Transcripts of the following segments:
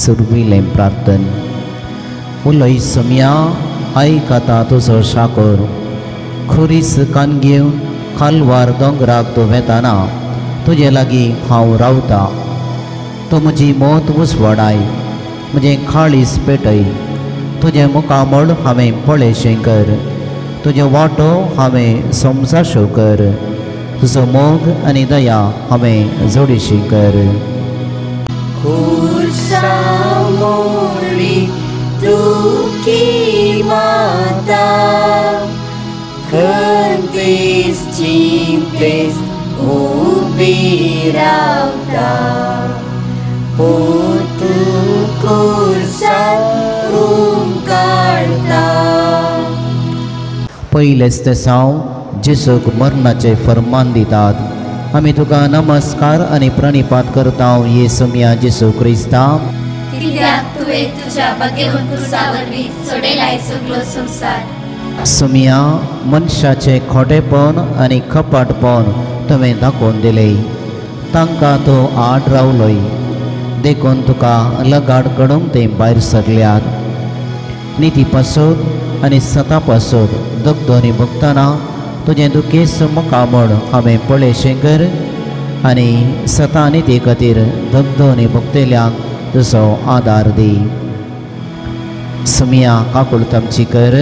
सुरविलें प्रार्थन. उलय सोम्या आयक आतां तुजो शाकोर खुरीस कान घेवन खालवार दोंगराक तूं वेताना तुजे लागीं हांव रावतां. तूं म्हजी मोत उसवाडाय म्हजें खाळीस पेटय. तुजें मुखामळ हांवें पळयशें कर तुजें वांटो हांवें समजाशो कर. तुजो मोग आनी दया हांवें जोडीशी कर. दुखी माता खंतीस चिंतेस उबी रावता पूत कुर्सार काडता. पयलेच ते साव जेसूक मरणाचें फर्मान दितात. आमी तुका नमस्कार आनी प्रणिपात करता येसुम्या जेसू क्रिस्ता. कित्याक तुवें तुज्या भाग्यवंत क्रुसा वरवीं सोडयलाय सगलो संवसार. सुमिया मनशाचें खोटेपण आनी कपाटपण तुवें दाखोवन दिलें. तांकां तूं आड रावलोय देखून तुका लगाड कडूंक ते भायर सरल्यात. निती पासत आनी सता पासत दगदोनी भोगतना तुजें दुखेस्त मुखामळ हांवें पळयशें कर आनी सता निती खातीर दगदोनी भोगतल्यांक तुजो आदार दी. सुमिया काकुळट आमची कर.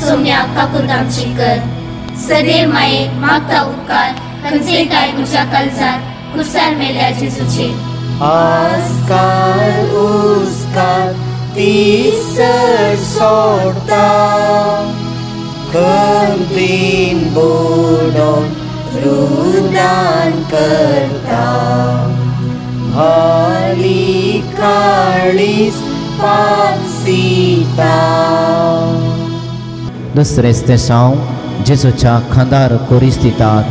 सोम्या काकुळट आमची कर. सदैव माये मागता उपकार खंयचे काय म्हज्या काळजांत कुर्सार मेल्या जेजूचे. आस्कार उस्कार तिसर सोडता खंतीन बुडोन रुदान करता हली काळीस पापसिता. दुसरें तेसांव जेजूच्या खांदार कोरीस दितात.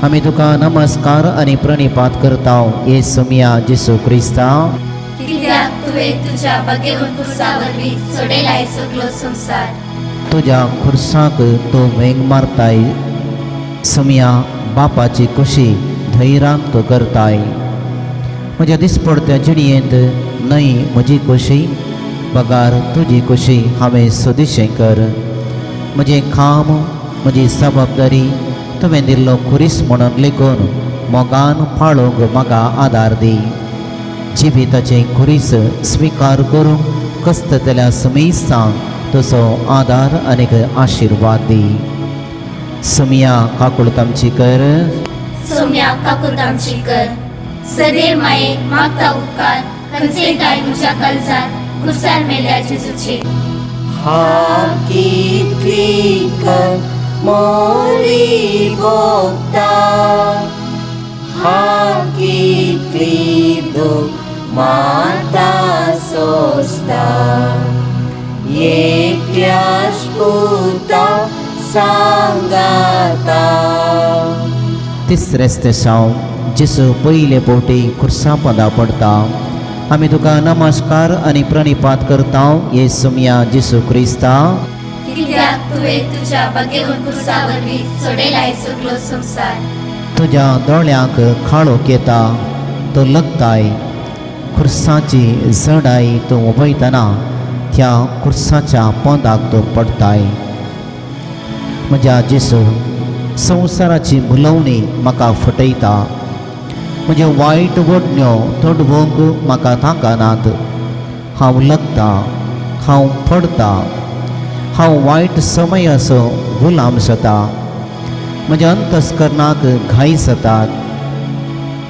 आमी तुका नमस्कार आनी प्रणिपात करता येसुम्या जेसू क्रिस्ता. कित्याक तुवें तुज्या भाग्यवंत क्रुसा वरवीं सोडयलाय सगलो संवसार. तुज्या खुर्साक तूं वेंग मारताय सुमिया बापाची खुशी धैर्यान तूं करताय. म्हज्या दिसपडत्या जिणयेंत न्हय म्हजी खुशी बगार तुजी खुशी हांवें सोदिशें कर. म्हजें काम म्हजी जबाबदारी तुवें दिल्लो खुरीस म्हणून लेखून मोगान पाळूंक म्हाका आदार दी. जिविताचें खुरीस स्विकार करूंक कसतल्या सुमेस्तांक तुजो आदार आनीक आशिर्वाद दी. सुमिया काकुळट आमची कर. सोम्या काकुळट आमची कर. सदैव माये मागता उपकार खंयचे काय म्हज्या काळजांत कुर्सार मेल्या जेजूचे. हा कितली मोरी भोगता हा कितली दूख माता सोसता एकल्याच पुता सांगाता. तिसरें तेसांव जेसू पयले फावटी खुर्सा पदा पडता. आमी तुका नमस्कार आनी प्रणिपात करता येसुम्या जेसू क्रिस्ता. कित्याक तुवें तुज्या भाग्यवंत क्रुसा वरवीं सोडयलाय सगलो संवसार. तुज्या दोळ्यांक काळोख येता तूं लगताय खुर्साची जडाय तूं उबयतना त्या खुर्साच्या पोंदाक तूं पडताय. म्हज्या जेसू संवसाराची भुलोवणी म्हाका फटयता. म्हज्यो वायट वडण्यो तोडवंक म्हाका तांकनात. हांव लगता हांव पडटा हांव वायट समयाचो गुलाम जाता. म्हज्या अंतस्करणाक घाय जातात.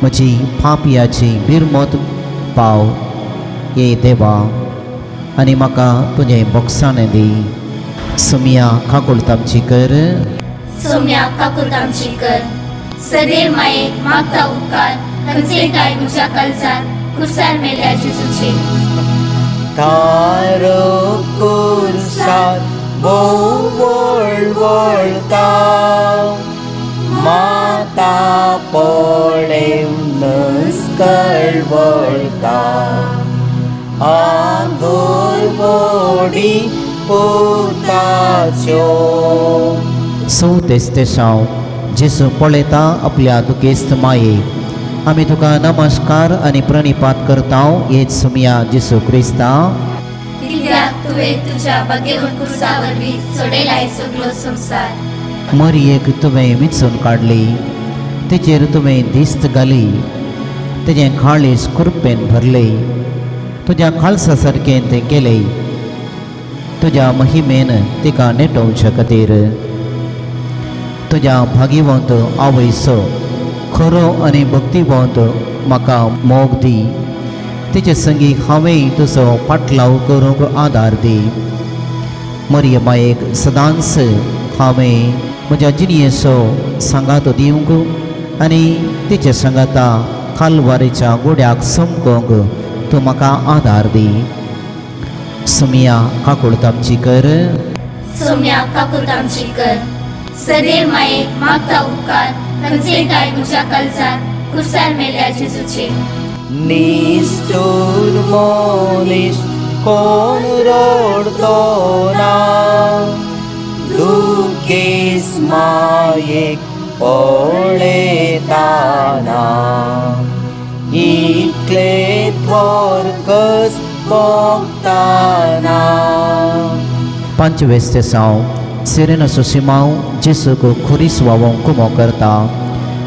म्हजी पापयाची बिरमत पाव ये देवा आनी म्हाका तुजें बोगसाणें दी. सुमिया काकुळट आमची कर. सोम्या काकुळट आमची कर. सदैव माये मागता उपकार खंयचे काय म्हज्या काळजांत कुर्सार मेल्या जेजूचे. तारो कुर्सार भोव वळवळता माता पळेवनच कळवळता आंगोर वोडी पुताच्यो. चवथें तेसांव जेसू पळयता आपल्या दुखेस्त मायेक आमी तुका नमस्कार आनी प्रणिपात करता येत सुमिया जेसू क्रिस्ता. कित्याक तुवें तुज्या भाग्यवंत कुर्सा वरवीं सोडयलाय सगलो संवसार. मरयेक तुवें विंचून काडली, तेचेर तुवें दिस्त घाली, तेजें काळीज कृपेन भरलें, तुज्या खालसा सारकें तें केलें, तुज्या महिमेन तिका नेटोवचे खातीर. तुज्या भाग्यवंत आवयचो खरो आनी भक्तिवंत म्हाका मोग दी, तिचे संगी हांवें तुजो पाटलाव करूंक आदार दी. मरिय मायेक सदांच हांवें म्हज्या जिणयेचो सांगात दिवंक आनी तिचे सांगाता कालवारीच्या गोड्याक समकोंक तूं म्हाका आदार दी. सुमिया काकुळट आमची कर. सोम्या काकुळट आमची कर. सदेव माये मागता उपकार खंयचेय म्हज्या काळजांत कुर्सार मेल्या जेजूचे. निश्ठूर मनीस कोण रडतो ना, दुखेस मायेक पळयताना, इतले थोरकस भोगताना. पांचवें साव सिरेनाचो सिमांव जेसूक खुरीस वावोंक कुमो करता.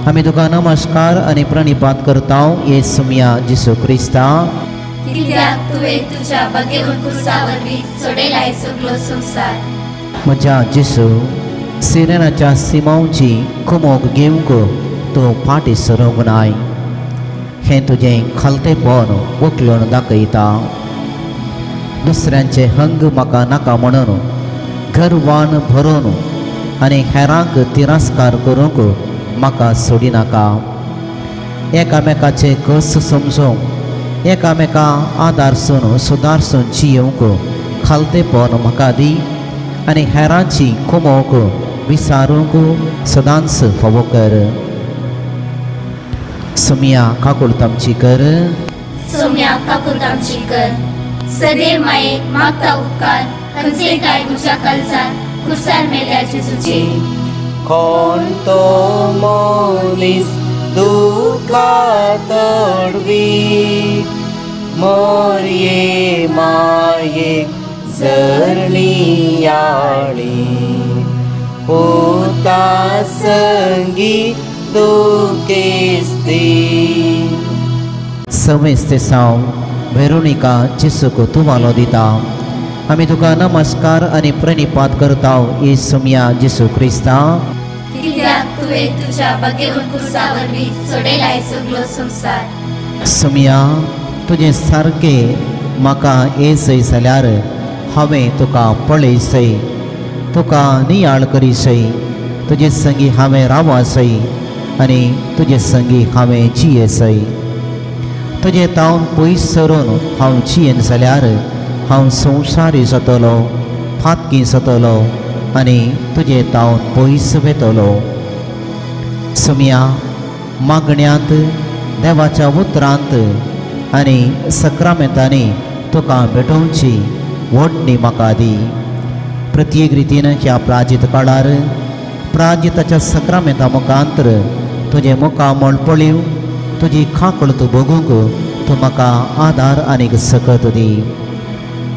आमी तुका नमस्कार आनी प्रणिपात करता ये सुमिया जेसू क्रिस्ता. कित्याक तुवें तुज्या भाग्यवंत कुर्सा वरवीं सोडयलाय सगलो संवसार. म्हज्या जेसू, सिरेनाच्या सिमांवची कुमोक घेवंक तूं फाटीं सरूंक नाय, हें तुजें खालतेपण वखलून दाखयता. दुसऱ्यांचें हंग म्हाका नाका म्हणून गर्वान भरून आनी हेरांक तिरस्कार करूंक म्हाका सोडिनाका. एकामेकाचे कस समजूंक, एकामेका आदारसून सुदारसून जियोवंक खालतेपण म्हाका दी आनी हेरांची कुमोक विसारूंक सदांच फावो कर. सुमिया काकुळट आमची कर. सोम्या काकुळट आमची कर. सदेव माये मागता उपकार खंयचेय म्हज्या काळजांत कुर्सार मेल्या जेजूचे. कोण तो मनीस दुखा तडवी, मरये मायेक जरणियाळी, पुता संगी दुखेस्ती. सवेस्ते साव वेरोनिका जेसूक तुवालो दिता. आमी तुका नमस्कार आनी प्रणिपात करता ये सुमिया जेसू क्रिस्ता. कित्याक तुवें तुज्या भाग्यवंत कुर्सा वरवीं सोडयलाय सगलो संवसार. सुमिया, तुजें सारकें म्हाका येसय जाल्यार हांवें तुका पळयसय, तुका नियाळ करीसय, तुजे संगी हांवें रावासय आनी तुजे संगी हांवें जियेसय. तुजें तावन पयस सरून हांव जियेन जाल्यार हांव संवसारी जातलो, फातकी जातलो आनी तुजें तावन पयस वेतलो. सुमिया, मागण्यांत देवाच्या उतरांत आनी सक्रामेंतांनी तुका भेटोवची व्हडणी म्हाका दी. प्रत्येक रितीन ह्या प्राजीत काळार प्राजिताच्या सक्रामेंता मुखांतर तुजें मुखामळ पळीव, तुजी खाकळ तूं भोगूंक तूं म्हाका आदार आनीक सकत दी.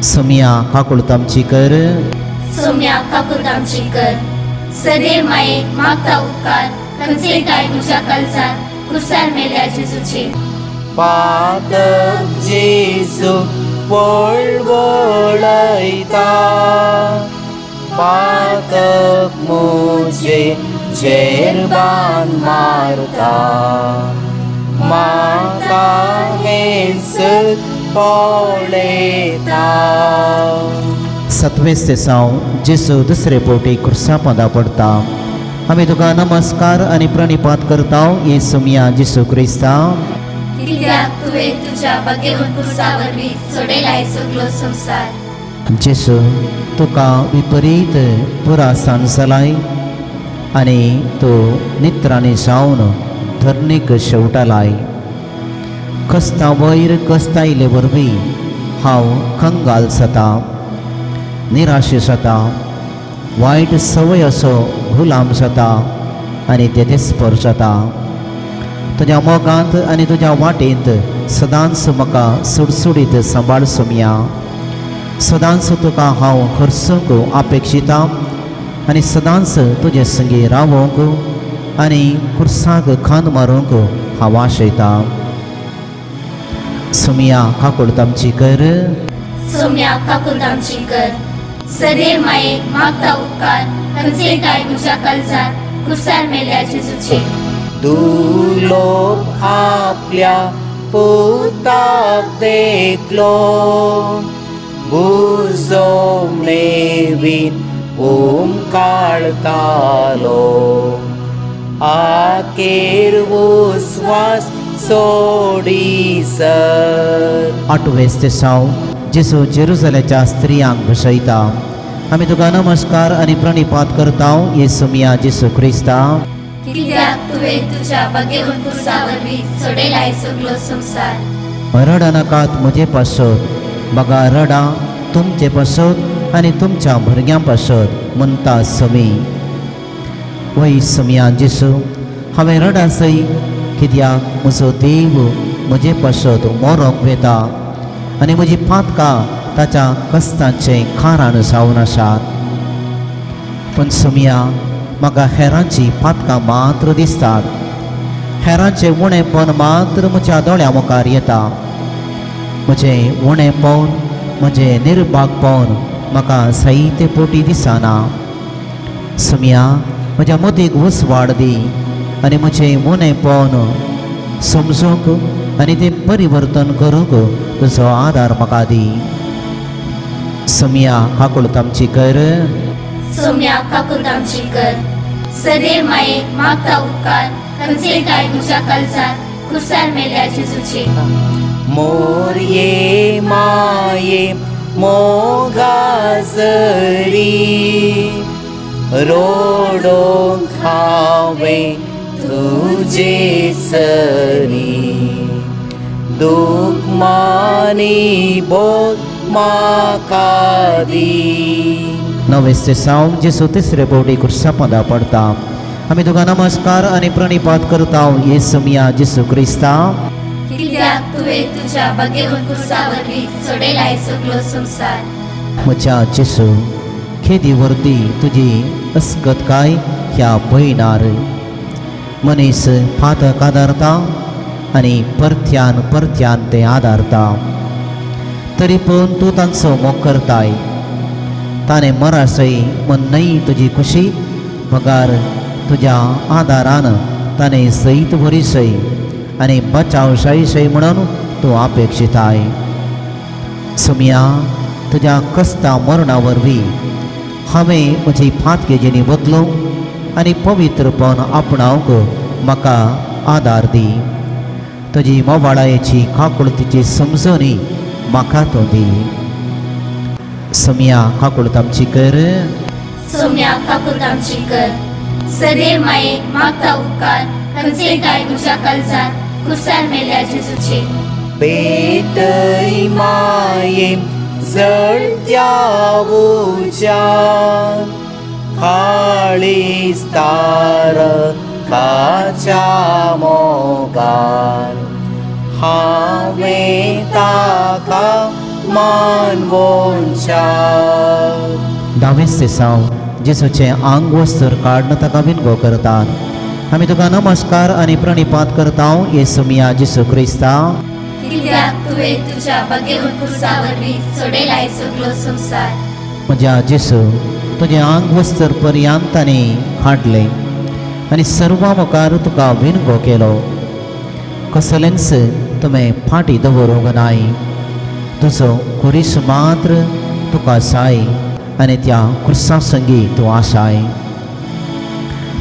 सुमिया काकुळट आमची कर. सोम्या काकुळट आमची कर. सदेव माये मागता उपकार खंयचेय म्हज्या काळजांत कुर्सार मेल्या जेजूचे. पातक जेजू वळवळयता, पातक म्हजे जेरबान मारता, म्हाका हेंच पळयता. सतवें साव जेसू दुसरे फावटी कुर्सा पोंदा पडता. आमी तुका नमस्कार आनी प्रणिपात करता ये सुमिया जेसू क्रिस्ता. कित्याक तुवें तुज्या भाग्यवंत कुर्सा वरवीं सोडयलाय सगलो संवसार. जेसू, तुका विपरीत पुरासान जालाय आनी तूं नित्रांनी जावन धरणीक शेवटालाय. कस्ता वयर कस्ता आयले वरवीं हांव कंगाल जाता, निराशे जाता, वायट संवय असो गुलाम जाता आनी तेदेस्पर जाता. तुज्या मोगांत आनी तुज्या वाटेंत सदांच म्हाका सुडसुडीत सांबाळ सोमया. सदांच तुका हांव खर्चूंक अपेक्षिता आनी सदांच तुजे संगी रावोंक आनी खुर्साक खांद मारूंक हांव आशयतां. सोमया काकुळट आमची कर. सोम्या काकुळट आमची कर. सदैव माये मागता उपकार खंयचे काय म्हज्या काळजात कुर्सार मेल्या जेजूचे. दुलोब आपल्या पुताक देखलो भुजोवणे वीन ओमकाळतालो आखेर उस्वास सोडीसर. आठवें तेसांव जेजू जेरुजलेच्या स्त्रियांक भशयता. आमी तुका नमस्कार आनी प्रणिपात करता येसू मिया जेजू क्रिस्ता. कित्याक तुवें तुज्या भाग्यवंत कुर्सा वरवीं सोडयलाय सगलो संवसार. रडा नाकात म्हजे पासत, बगा रडा तुमचे पासत आनी तुमच्या भुरग्यां पासत म्हणटा समी. वय समिया जेजू, हांवें रडा सय कित्याक म्हजो देव म्हजे पासत मरोंक वेता आनी म्हजी पातकां ताच्या कश्टांचें कारण जावन आसात. पूण सोमया म्हाका हेरांची पातकां मात्र दिसतात, हेरांचें उणेपण मात्र म्हज्या दोळ्यां मुखार येता. म्हजें उणेपण, म्हजें निर्भागपण म्हाका साहित्य पोटी दिसना. सोमया म्हज्या मतीक उजवाड दी आनी म्हजें उणेपण समजूंक आनी तें परिवर्तन करूंक तुजो आदार म्हाका दी. सोमया काकुळट आमची कर. सोम्या काकुळट आमची कर. सदैव माये मागता उपकार खंयचे काय म्हज्या काळजात कुर्सार मेल्या जेजूचे. मोरये माये मोगाजरी रोडोंक हांवें तुजे सरी दुख मानी बोध म्हाका दी. नवें तेसांव जेजू तिसरे फावटी कुर्सा पोंदा पडता. आमी तुका नमस्कार आनी प्रणिपात करता येसू मिया जेजू क्रिस्ता. कित्याक तुवें तुज्या भाग्यवंत कुर्सा वरवीं सोडयलाय सगलो संवसार. म्हज्या जेजू, खेदी वरती तुजी अस्कतकाय ह्या भयणार मनीस फातक आदारता आनी परत्यान परत्यान ते आदारता, तरी पूण तूं तांचो मोग करताय. ताणें मरासय म्हण न्हय तुजी खुशी, बगार तुज्या आदारान ताणें सयत वरीसय आनी बचाव जायसय म्हणून तूं अपेक्षिताय. सोमया तुज्या कस्ता मरणा वरवीं हांवें म्हजी फातके जिणी बदलूंक आनी पवित्रपण आपणावंक म्हाका आदार दी. तुजी मोवाळायेची काकुळतीची समजणी म्हाका तूं दी. सोमया काकुळट आमची कर. सोम्या काकुळट आमची कर. सदैव माये मागता उपकार खंयचे काय म्हज्या काळजात कुर्सार मेल्या जेजूचे. पेटय माये जळत्या उज्यान काळीज तारकाच्या मोगान हांवें ताका मानवोच्या. धावें तेसांव जेजूचें आंग वस्त्र काडून ताका विनगो करतात. आमी तुका नमस्कार आनी प्रणिपात करता येसू मिया जेजू क्रिस्ता. कित्याक तुवें तुज्या भाग्यवंत कुर्सा वरवीं सोडयलाय सगलो संवसार. म्हज्या जेजू, तुजें आंग वस्त्र पर्यंत ताणें हाडलें आनी सर्वां मुखार तुका विनगो केलो. कसलेंच तुवें फाटीं दवरूंक नाय. तुजो खुरीस मात्र तुका जाय आनी त्या खुर्सा संगी तूं आसाय.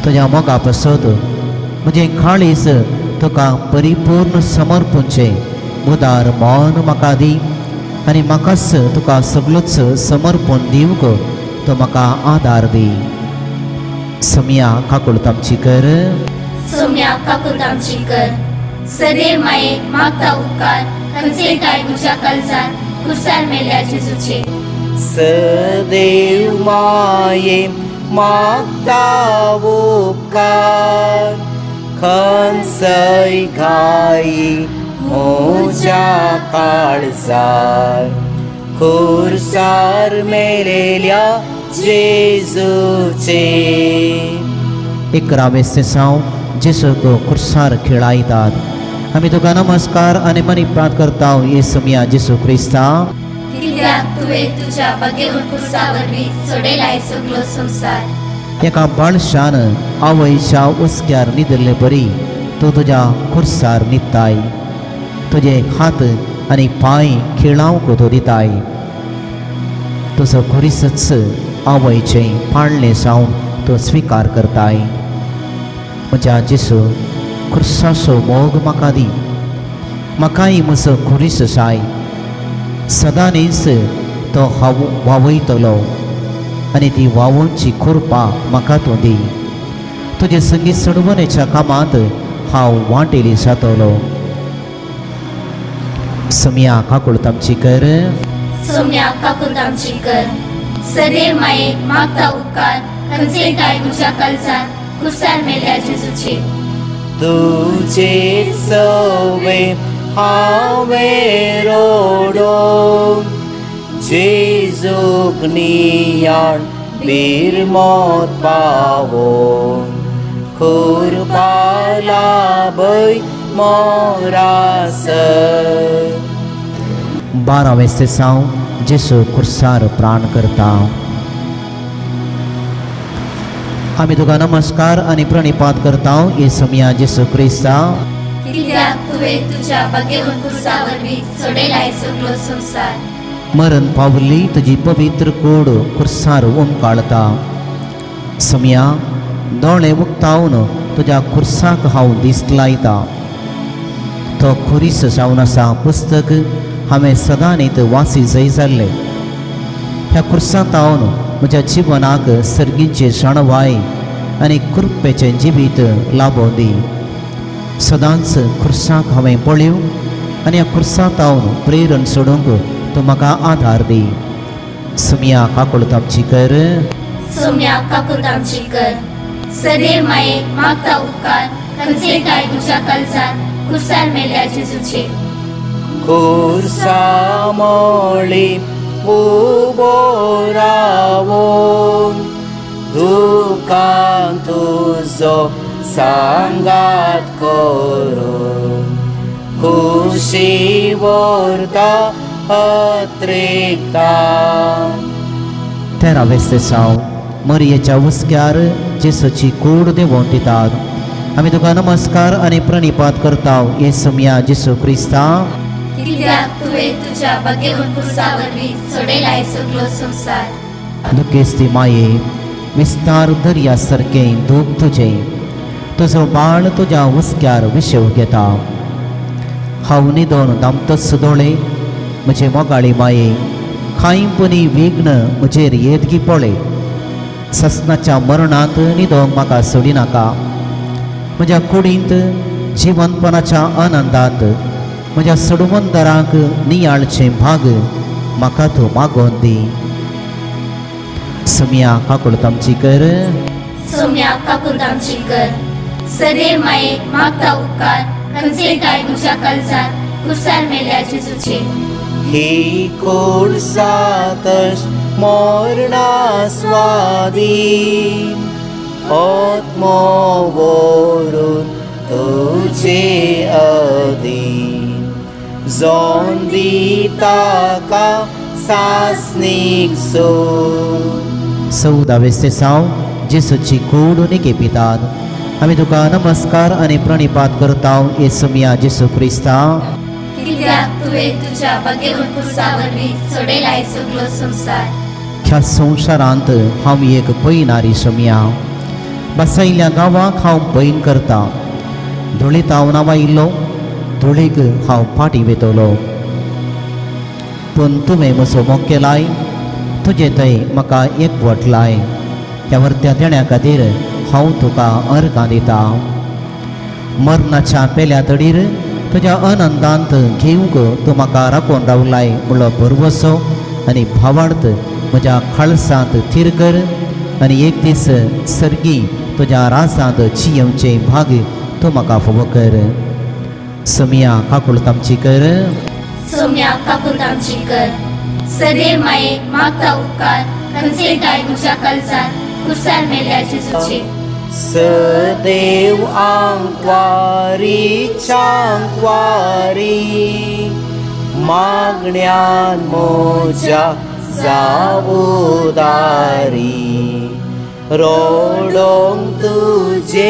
तुज्या मोगा पासत म्हजें काळीज तुका परिपूर्ण समर्पणचें उदार मन म्हाका दी आनी म्हाकाच तुका सगळोच समर्पण दिवंक तूं म्हाका आदार दी. सोमया काकुळट आमची कर. सोम्या काकुळट आमची कर. सदैव माये मागता उपकार खंयचे काय म्हज्या काळजात कुर्सार मेल्या जेजूचे. सदैव माये मागता उपकार खंसय घाई म्हज्या काळजार खुर्सार मेलेल्या जेजूचे. 11वें सेसांव जेजूक खुर्सार खेळायतात. आमी तुका नमस्कार आनी मनी प्रार्थ करता येसुमिया जेजू क्रिस्ता. कित्याक तुवें तुज्या भाग्यवंत खुर्सा वरवीं सोडयलाय सगलो संवसार. एका बाळशान आवयच्या हुस्क्यार न्हिदिल्ले बरी तूं तुज्या खुर्सार न्हिदताय. तुजे हात आनी पांय खिळावंक तूं दिताय. तुजो खुरीसच आवयचें पाळणें जावन तूं स्विकार करताय. म्हज्या जेजू खुर्साचो मोग म्हाका दी. म्हाकाय म्हजो खुरीस जाय. सदांच तो हांव वावयतलो आनी ती वावोवची कृपा म्हाका तूं दी. तुजे संगीत सोडवणेच्या कामांत हांव वांटेली जातलो. सोम्या काकूळत आमची कर. सोम्या काकूळत आमची कर. सदैव माये मागता उपकार खंयचे काय म्हज्या काळजांत खुर्सार मेल्या जेजूचे. तुजे सवे हांवें रोडो जेजूक नियाळ बिरमोत पावोन खुर्पा लाभय मोरासर. 12वें सेसांव जेजू खुर्सार प्राण करता. आमी तुका नमस्कार आनी प्रणिपात करता येसुमिया जेजू क्रिस्ता. कित्याक तुवें तुज्या भाग्यवंत खुर्सा वरवीं सोडयलाय सगलो संवसार. मरण पावली तुजी पवित्र कूड खुर्सार उमकाळता. सोम्या दोळे उक्तावन तुज्या खुर्साक हांव दीस लायता. तो खुरीस जावन आसा पुस्तक हांवें सदांनीत वासी जय जाल्लें. ह्या खुर्सांत हांव म्हज्या जिवनाक सर्गीचे जाणवाय आनी कृपेचें जिवीत लाभोवन दी. सदांच खुर्साक हांवें पळेव आनी ह्या खुर्सांत हांव प्रेरण सोडूंक तूं म्हाका आदार दी. सोम्या काकूळत आमची कर. सोम्या काकूळत आमची कर. सदैव माये मागता उपकार खंयचे काय तुज्या काळजांत खुर्सार मेल्या जेजूचे. खुर्सा मोळी उबो रावोन दुकान तुजो सांगात करून खुशी व्हरता अत्रेकता. 13वें सेसांव मरियेच्या हुस्क्यार जेजूची कूड देंवोवन दितात. आमी तुका नमस्कार आनी प्रणिपात करता येसुमिया जेजू क्रिस्ता. कित्याक तुवें तुज्या भाग्यवंत खुर्सा वरवीं सोडयलाय सगलो संवसार. दुखेस्ती माये विस्तार दर्या सारकें दूख तुजें. तुजो बाळ तुज्या हुस्क्यार विशेव घेता. हांव न्हिदोन दामतच दोळे म्हजे मोगाळी माये कांय पुनी विघ्न म्हजेर येत गी पळय. ससनाच्या मरणांत न्हिदोंक म्हाका सोडिनाका. म्हज्या कुडींत जिवनपणाच्या आनंदांत म्हज्या सोडवंदरांक नियाळचें भाग म्हाका तूं मागोवन दी. सोम्या काकूळत आमची कर. सोम्या काकूळत आमची कर. सदैव माये मागता उपकार खंयचे काय म्हज्या काळजांत खुर्सार मेल्या जेजूचे. ही कूड सातश मरणा स्वादी आत्मो व्हरून तुजे अधीन जावन दी ताका सासणीक सोड. 14वें सेसांव जेजूची कूड निकेपितात. आमी तुका नमस्कार आनी प्रणिपात करता येसुमिया जेजू क्रिस्ता. कित्याक तुवें तुज्या भाग्यवंत खुर्सा वरवीं सोडयलाय सगलो संवसार. ह्या संवसारांत हांव एक पयनारी सोम्या. बसयल्ल्या गांवाक हांव पयन करता. धुळीत हांव नांवायिल्लो धुळीक हांव फाटीं वेतलो. पूण तुवें म्हजो मोग केलाय. तुजें थंय म्हाका एकवट लाय. ह्या वर्त्या देण्या खातीर हांव तुका अर्गां दिता. मरणाच्या पेल्या तडीर तुज्या आनंदांत घेवंक तूं म्हाका राखून रावलाय म्हणलो भरवसो आनी भावार्थ म्हज्या खाळसांत थीर कर आनी एक दीस सर्गी तुज्या रासांत जियेवचें भाग तूं म्हाका फावो कर. सोम्या काकूळत आमची कर. सोम्या काकूळत आमची कर. सदैव माये मागता उपकार खंयचे काय म्हज्या काळजांत कुर्सार मेल्या जेजूचे. सदैव आंकवारी चांकवारी मागण्यान म्हज्या जावुदारी रोडोंक तुजे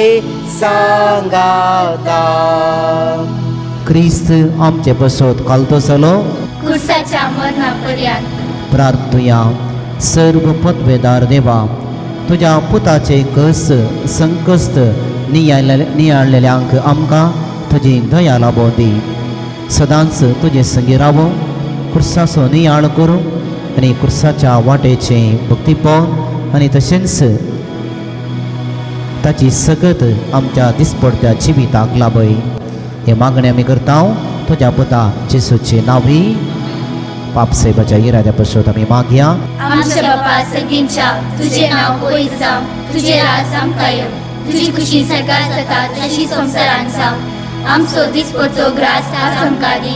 सांगाता. क्रिस्त आमचे पसत कालतो जालो कुर्साच्या मरणा पर्यंत. प्रार्थुया. सर्व पदवेदार देवा, तुज्या पुताचे कस संकश्ट नियाळलेल्यांक आमकां तुजी दया लाबोवं दी. सदांच तुजे संगी रावो, कुर्साचो नियाळ करूं आनी कुर्साच्या वाटेचें भक्तीपण आनी तशेंच ताची सकत आमच्या दिसपडत्या जिविताक लाभय. हे मागणें आमी करता तुज्या पुता जेसूचे नांवी. पापसाहेबाच्या इराद्या पसत आमी मागया. आमच्या बापा सगळींच्या तुझे नाव पयस जावं, तुझे राज आमकां येवं, तुजी खुशी सरकार जाता तशी संवसारांत जावं. आमचो दिसपडचो ग्रास आज आमकां दी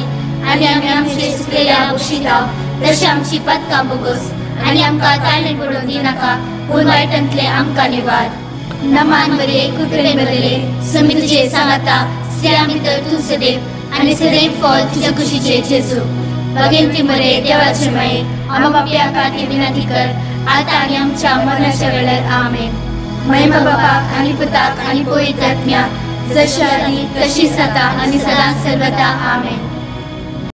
आनी आमी आमचे चुकलेल्या बक्षिताव तशी आमची पातकां बोगस आनी आमकां ताळणे पडून दिनाका, पूण वायटांतले आमकां निवार. नमान बरे कृपेन भरले समी तुझे सांगाता, स्त्रियां भितर तूं सदैव आनी सदैव फळ तुज्या कुशीचे जेजू. भगेंती मरे देवाचे माये, आमा बापया खातीर विनंती कर आतां आनी आमच्या मरणाच्या वेळार. आमेन. महिमा बापाक आनी पुताक आनी पवित्र आत्म्याक, जशी आदी तशीच आतां आनी सदां सर्वदा. आमेन.